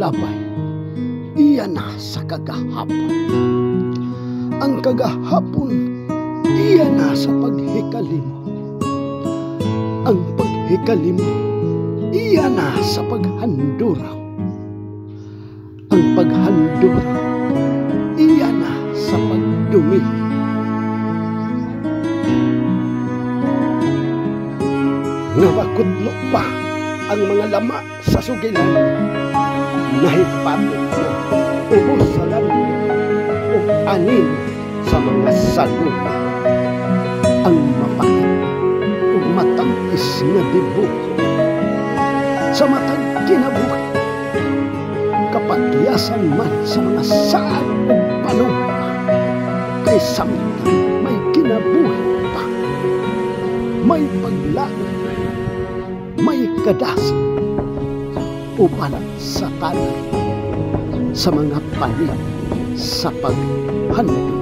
Labay iya na sa kagahapon. Ang kagahapon iya na sa paghikalimot. Ang paghikalimot iya na sa paghanduraw. Ang paghanduraw iya na sa pagdumili. Nga makudlo pa ang mga lama sa sugilan, nahipatot na ubos sa lambo o anin sa mga salupa ang mapait ug matamis nga dibuho sa matag kinabuhi, kapagyasan man sa mga saad ug panumpa, kay samtang may kinabuhi pa, may paglaom, may kadasig, uban sa tanan sa mga panit sa paghandom.